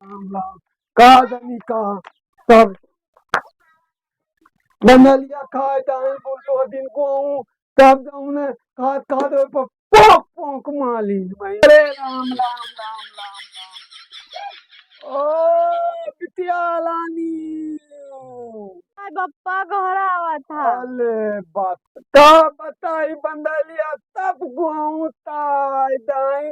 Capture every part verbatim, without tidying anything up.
राम, राम। का जानी का सब बंदलिया खाए दाएं बोल दो दिन को तब जाऊं ने खात खात ओए पर पोंक पोंक माली। अरे राम, राम, राम, राम, राम। ओ बिटिया लानी। हाय बप्पा, गोहरा आवत है। अले बात का बताई बंदलिया तब गाँव ताई दाई।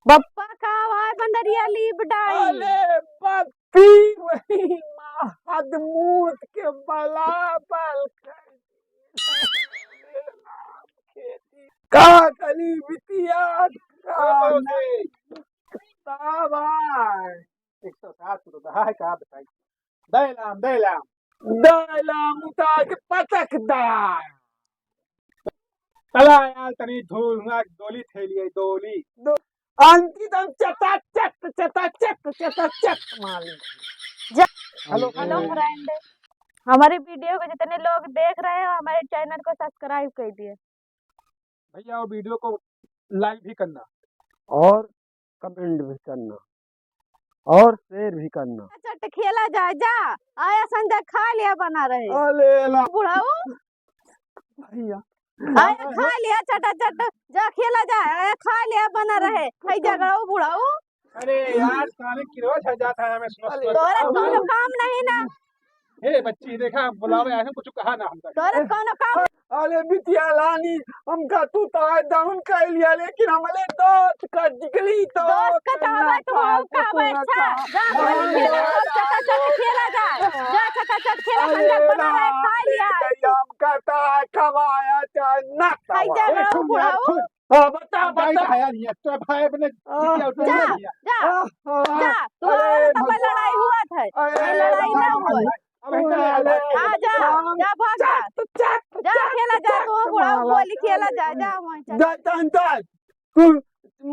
बप्पा का भाई बंदरिया लीप डाई। अले बप्पी वही महदमूत के बला बल कर दी। का कली बिटिया का नहीं। का भाई? एक सौ सात रुपया है, का बताई? दैलाम, दैलाम। दैलाम उठा के पटक दया। चला यार, तनी धूल हुआ डोली थैली है, डोली। दो-, आंटी दम चटा चट, चटा चट, चटा चट मार ले। जा-, हेलो, हेलो हेलो। फ्रेंड, हमारे वीडियो को जितने लोग देख रहे हो, हमारे चैनल को सब्सक्राइब कर दिए। भैया, वो वीडियो को लाइक भी करना। और कमेंट भी करना। और शेयर भी करना। चट खेला जाए, जा। आया संजय खा लिया बना रहे। अले ला। बुढ़ाऊ। भैया। आया खा लिया चटा चट। जा खेला जाए, आया खा लिया बना रहे। है झगड़ाऊ बुढ़ाऊ। अरे यार, साले किरो झ जाता है हमें सुना अरे। सुना। तोरा कौनो काम नहीं ना। हे बच्ची, देखा, बुलावे आए हैं, कुछ कहा ना हमका। तोरा कौनो काम। अरे बिटिया लानी, हमका तू ताए डाउन कर लिया, लेकिन हमरे दोस्त का जिगरी तो दोस्त का कहबे तो हम कहबे, अच्छा, जा, जा, जा, जा, खेला जा, जा, चटा चट खेला, अरे संजय बना रहे, राम, खा लिया। हमका ताए खवाया चाहे ना खा खवाया। जा, ए, सुन यार, बुढ़ाऊ। सुन। हाँ, बता, अब जाई बता। खाया नहीं है, तो भाई अपने आ, बिटिया उठा जा, लिया। जा, आ, आ, जा, तू अरे और तो कोई भगवान, लड़ाई हुआ था, अरे ये लड़ाई ना राम, हुआ। अब इतना अरे आ जा, राम, जा, भाग जा। चट, चट, जा, चट, खेला जा, चट, तू बुढ़ा मारा। बोली खेला जा, जा वहीं चल। जा, जा, जा, तू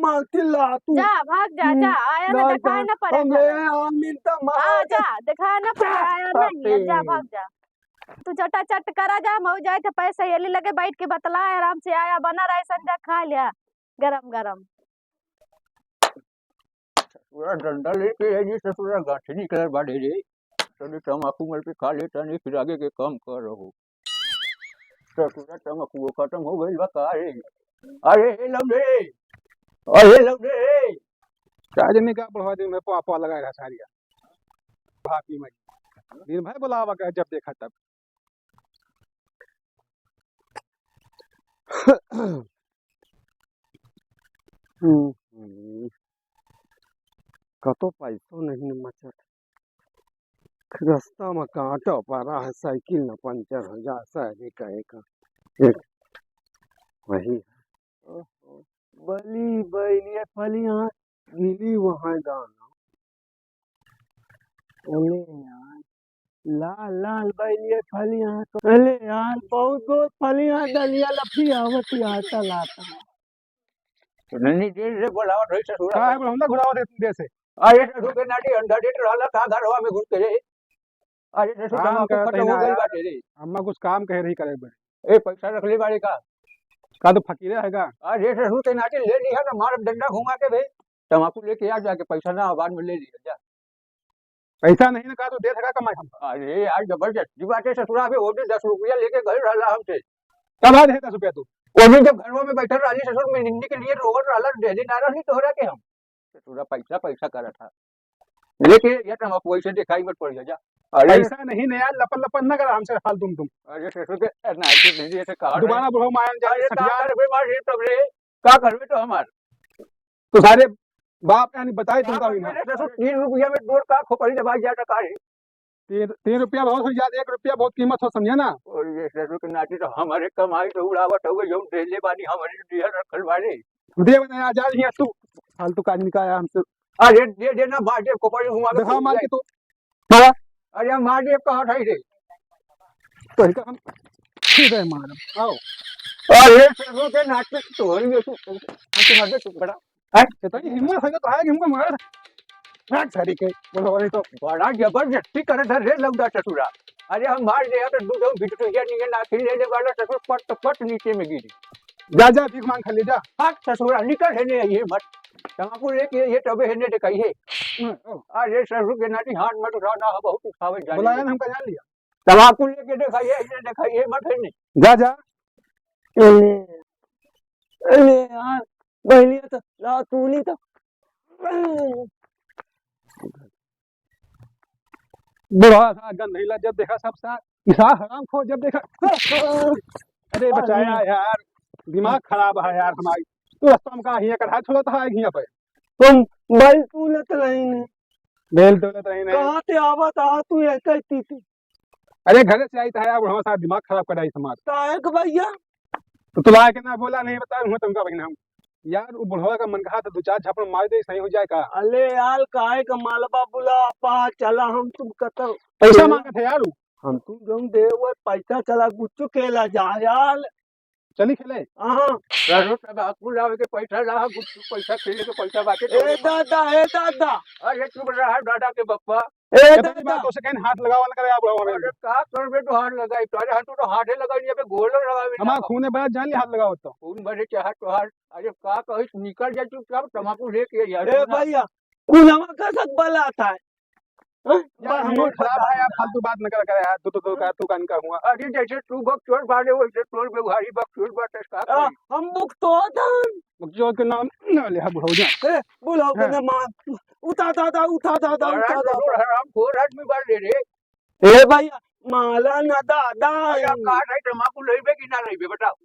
मार के ला, तू। जा, भाग जा, हम्म, जा, आया ना ना, दिखाए जा, ना पड़े हम खाना। ले, हम मिलता आ मार। जा, दिखाए ना पड़े, जा, आया नहीं है, जा, बापे। भाग जा। तू चटा चट करा जा, मऊ जाए थे पैसा सहेली लगे बैठ के बतला आराम से आया, बना रहे संजा खा लिया गरम गरम। ससुरा डंडा लेके है जी, ससुरा गांठ निकल बाड़े रे। तनी तमाकू मल के खा ले, तनी फिर आगे के काम कर रहो। ससुरा तमाकू खत्म हो गइल बा का रे? अरे हे लौंडे, अरे लौंडे। का जाने का बढ़वा दिन में पापा लगा रहा सारिया। भाभी मई। दिन भर बुलावा कर जब देखा तब। हम्म, हम्म। कतो पैसो नहीं न बचत। रास्ता में कांटो पड़ा है, साइकिल न पंचर हो जा, सारे कहे का। एक वही है। ओहो, बली बैलिए फलिया, मिली वहाँ गाना। अरे यार, लाल लाल बैलिए फलिया तो, अरे यार, बहुत बहुत फलिया, डलिया लफिया होती आता लाता। तो नहीं, नहीं, देर से बोलावत रही ससुरा। का है, बोला, हम ना घुरावत रही देर से। अरे ससुर के नाटी अंडा देत रहला का घरवा में घुस के रे? अरे ससुर, काम तमाकू करत खत्म रही हो ना गइल यार। बाटे रे। अम्मा कुछ काम कहे रही करे बड़े। ए, पैसा रख ले बाड़े का? का तो फकीरे है का? अरे ससुर के नाटी ले लिहा ना, मारब डंडा घुमा के बे। तमाकू लेके आ जाके, पैसा ना, बाद में ले लिहा जा। पैसा नहीं ना, का तू दे सका कमाई हम। अरे यार, जबरदस्ती बात है ससुरा, अभी वो भी दस रुपया लेके गए रहला हमसे। कब आ रहे दस रुपया तू? वो भी जब घरवा में बैठल रहली ससुर, मिलनी के लिए रोवत रहला, डेली ना रहली तोहरा के हम। ससुरा पैसा, पैसा करत था। लेके या तमाकू ऐसे दिखाई मत पड़ जा। अरे पैसा नहीं ना यार, लपन लपन ना करा हमसे फालतू में तुम। अरे ससुर के नाटी नहीं, ऐसे कहा दोबारा नहीं। बुढ़ऊ माया जाए, अरे का सठिया। करबे मार ये तब रे, का करबे तो हमार? तो सारे बाप यानी बताए तुमका भी ना। अरे ससुर, तीन रुपया में तोर का खोपड़ी दबाई जाता का रे? तीन, तीन रुपया बहुत हो जाता, एक रुपया बहुत कीमत हो, समझे ना? और ये ससुर के नाती तो हमारे कमाई तो उड़ावत हुए, जो देले बानी हमारे दिया रखल बानी। दे बना आ जा रही है तू, फालतू का आदमी का आया हमसे। अरे दे दे ना, मार दे खोपड़ी घुमा के देखा मार के तू। मारा। अरे मार दे, कहाँ ठाई रे? तो इनका हम सीधे मारब। आओ। अरे ससुर के नाती तो हो रही है तू। तू मार दे, तू बड़ा। हैं? इतनी हिम्मत है तो आए हमको मार। भाग सारी के, बोलो, अरे तो। बड़ा जबरदस्ती करे था रे लौंडा ससुरा। अरे हम मार दे तो दूध बिटुया नहीं है, नाखिन ले ले वाला ससुर पट पट नीचे में गिरी। जा, जा, भीख मांग खा ले, जा। हट ससुरा, निकल हेने, ये मत। तमाकू लेके ये तबे हेने देखाई है। हम्म। अरे ससुर के नाती हाथ मत उठाओ ना, बहुत उठावे जाने बुलाया दे। ना हमका जान लिया। तमाकू लेके देखाई है, ये देखाई है, मत हेने। जा, जा। अरे, अरे यार, बहनिया तो, ला तू नहीं तो। बुढ़वा सा गंधैला जब देखा सब सा, ई सा हरामखोर जब देखा। अरे बचाया यार, दिमाग खराब है यार हमारी। तू रास्ता में का हिया कढ़ा छोड़त है हिया पे। तुम बैल तू लेत रही नहीं। बैल तू लेत रही नहीं। कहाँ से आवत आ तू ऐसे तीती? अरे घरे से आई तो है यार, बुढ़वा सा दिमाग खराब कर आई समाज। काहे के भैया? तो तू लाए के ना बोला नहीं बता हुआ तुमका बहिन हम। यार वो बुढ़वा का मन कहा था दो चार झापड़ मार दे सही हो जाए का। अले यार काहे का मालबा बुला पा चला हम तुम कतल। पैसा ए, मांगत है यार वो। हम तुम जौन दे वो पैसा चला गुच्चू खेला जा यार। चली खेले। हाँ। रहो तमाकू लावे के पैसा ला गुच्चू पैसा खेले के पैसा बाटे ए तो। दादा ए दादा। अरे चुप रहा दादा के बप्पा। ए ए, पहली दादा। बात तो से कहीं हाथ लगावा ना करे आप लोगों में। अरे का करबे तो हाथ लगाई, तोरे हाथ तो हाथे लगाई, ये पे गोलो लगावे ना। हमार खूने बड़ा जान ले हाथ लगावत तो। खून बड़े चाहत तो हाथ, अरे का कही तू निकल जा चुपचाप, तमाकू लेके यार ए ना। भैया, कुलवा का सक बलात है। हाँ? यार, बात हमरो नहीं खराब बता। है यार, फालतू बात न कर, कर यार, तू तो, तो का, तू कान का हुआ। अरे जैसे तू बकचोद बाड़े, वैसे तोर व्यवहारी बकचोद बाटे, का आ, कही? हम बकचोद हन। बकचोद के नाम न ले, हाँ, बुढ़ऊ जा। ए, बुढ़ऊ के हाँ। नाम, उठा दादा, उठा दादा, बड़ा उठा दादा। जरूर हराम खोर आदमी बाड़े रे। ए भैया, माला ना दादा। भैया, का नहीं तमाकू लेबे कि ना लेबे, बताओ।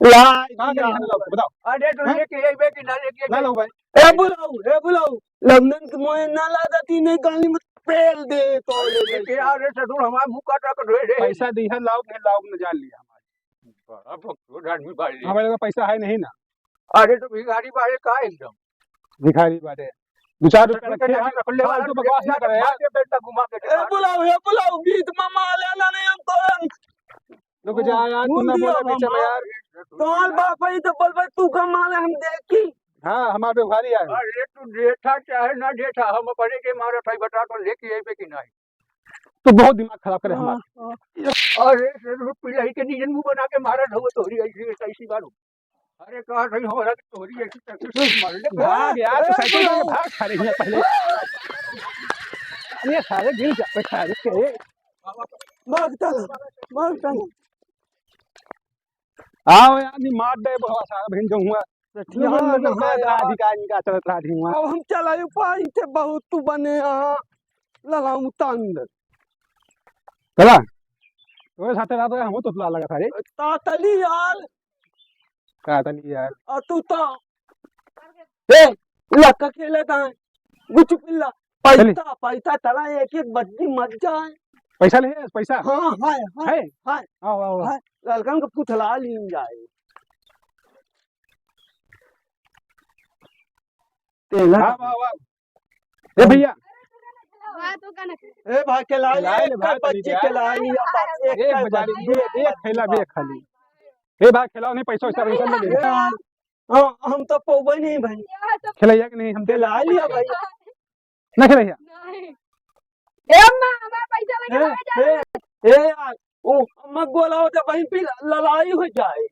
लाई का दिया। करी हम लोग, बताओ। अरे, तो हैं? लेके अइबे कि ना लेके ना अइबे? लो भाई। ए बुलाऊ, ए बुलाऊ, लंदन के मोए ना ला देती, नहीं गाली मत पेल दे तो। अरे, लेके आ रे, ससुर, हमार मुंह काटा कर धोए रे। पैसा दी है, लाओ, नहीं लाओ, न जान लिया हमारे। बड़ा बकचोद आदमी बाड़े। हमारे लगे पैसा है नहीं ना। अरे, तो भिखारी बाड़े का एकदम? भिखारी बाड़े। दो चार रुपया रखे हैं, रख ले, फालतू बकवास ना करे यार। मार के बेटा घुमा के ए, बुलाओ, ए, बुलाओ, गीत में माले ना नहीं हम तो हम रुक जा यार, तू ना बोला बीच में यार। तोर बाप है तो बोलबे तू का माले हम देखी। हाँ, हमार व्यवहारी है। अरे तू जेठा चाहे ना जेठा, हम अपने के मारत है, बता तो लेके अइबे कि नहीं? तू बहुत दिमाग खराब करे हमार। हाँ, हाँ। अरे से तू पिलाई के नियन मुंह बना के मारत हो तोहरी ऐसी ऐसी बारू। अरे कहा सही हो रहा तोहरी ऐसी तकलीफ मार ले। भाग यार, तू साइकिल लेके भाग सारे हियां पहले। अरे सारे गिर जा, सारे के। भाग चल, भाग चल। आओ यार, नहीं मार दे बहुत सारा बहन जो हुआ। सठिया लोगन, लोगन ना का यार। अधिकार इनका चलत रहा थी हुआ। अब हम चलायु पाई थे बहुत तू बने यहाँ ललाऊ तंग। चला। तोरे साथे रहत रहे, हमहू तो ला लगा था रे। तातली यार। तातली यार। आ तू तो। ए, लक्का खेले का है। गुच्चू पिल्ला। चली। पैसा, पैसा तला एक एक बद्दी मत जाए। पैसा ले, पैसा। हाँ, हाय, हाय, है? हाय। आओ, आओ, आओ। हाय, ललकन के पुथला लीन जाए। तेला हाँ, वाह, वाह। ए भैया। वाह, तू का ना ए भाई, खेला ले, खेला ले एक भाई, बच्ची यार। खेला ले, अब एक एक का बजा बच्ची, दे, एक एक थैला बच्ची। भी खाली। ए भाई, खिलाओ नहीं, पैसा वैसा नहीं, नहीं, नहीं। हाँ, हम तो पौबे नहीं भाई। खिलाइया कि नहीं, हम खेला लिया भाई। ना खिलाइया। नहीं। ए अम्मा, हमारा पैसा लगे ए, हमारे जाने ए, में। ए यार, ओ अम्मा बोला हो तो वहीं पे लड़ाई हो जाए।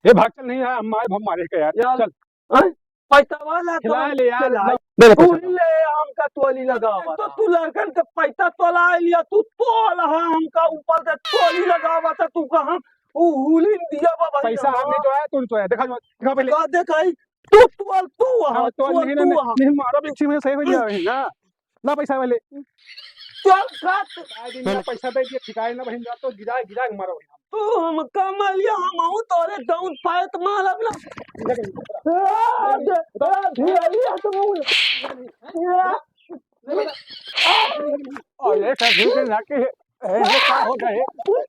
ए भाग चल, नहीं यार, हम आए, हम मारे के यार, यार, चल। हैं? पैसा वाला तो खिला ले यार, खिला। ले, ले पैसा। तू ले हमका तोली लगावा। तो तू लड़कन के पैसा तोला लिया, तू तोल, हाँ, हमका ऊपर से तोली लगावा था, तू कहाँ उ हुलिन दिया बाबा। पैसा हमने चोराया, तू चोराया, देखा जो, देखा पहले। का देखाई? तू, तू, तू, हाँ, हाँ, तू, तू, नहीं, तू, नहीं, हाँ। नहीं, मारा भी अच्छी में सही हो जावे ना। ना पैसा वाले। चल, काट। आए दिन ना पैसा दे दिया, ठिकाए ना बहिन, जा तो गिरा, गिरा के मारो। तू हम कमलिया, हम हूँ तोरे दौन पायत मारब ना। गिरा के मारो। आ, दे, आ, धियालिया तो। अरे, ससुर के नाती है। ए, ये का हो गए?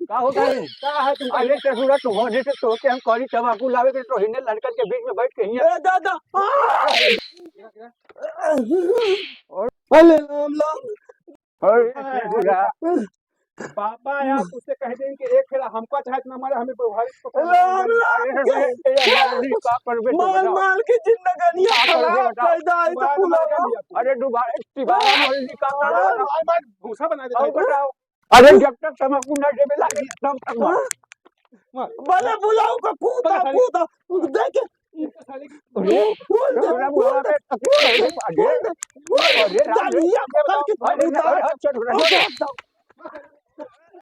का हो गए? का है तुम? अरे, ससुरा, तू होने से तो के हम करी तमाकू लावे के, तो हिन्ने लड़कन के बीच में बैठ के हियां। ए, दादा! अरे, राम, राम। अरे, ससुरा। बाबा यार, उससे कह दें कि एक खेला हमको चाहे इतना मारे, हमें व्यवहारिक को राम, राम। ए, ए, ए, ए, का करबे तो मार, बताओ। मार के जिंदगानी का करबे खराब बताओ। कर दा, ये तो बात पूरा मार लिया तू। अरे, दोबारा, दोबारा मार ली, का करबे बताओ। मार, मार, भूसा बना देता और हूँ। बताओ। अरे, जब तक तमाकू ना देबे लागे, तब तक मार। हाँ? भले बुलाओ का कूदा, कूदा, देखे। अरे, बोल दे, बोल दे, बोल दे, बोल दे। अरे, राम रे। दलिया पकड़ के अरे, कूदा। अरे, अरे, अरे, अरे।